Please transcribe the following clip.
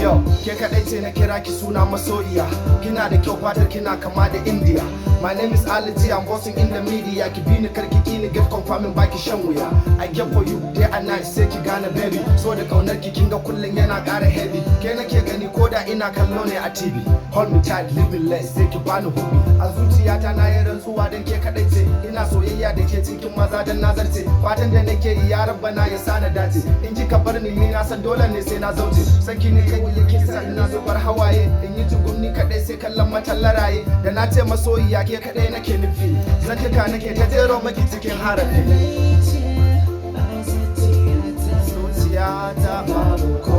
Yo, ke kadai ce na kira ki suna masoyiya. Kina da kyau, fatar kina kama da India. My name is Ali G, I'm bossing in the media. Ki bi ni, karki ki ni, get confirming, baki shan wuya. I care for you day and night, sai ki gane, baby. So da kaunar ki, kinga kullun yana ƙara heavy. Ke nake gani ko da ina kallo ne a TV. Hold me tight, living less, sai ki bani hubi. A zuciyata na yi rantsuwa dan ke kadai ce. Ina soyayya da ke cikin maza dan nazarce. Fatan da nake yi, ya Rabbana, ya sa na dace. In kika bar ni, ni na san dole ne sai na zauce. Sanki ne kai yake sa ina zubar hawaye. In yi jigumni kadai sai kallon matallaraye. Da na ce masoyiya, ke kadai nake nufi. Zantuka nake ta jero maki cikin harafi. Zuciyata babu.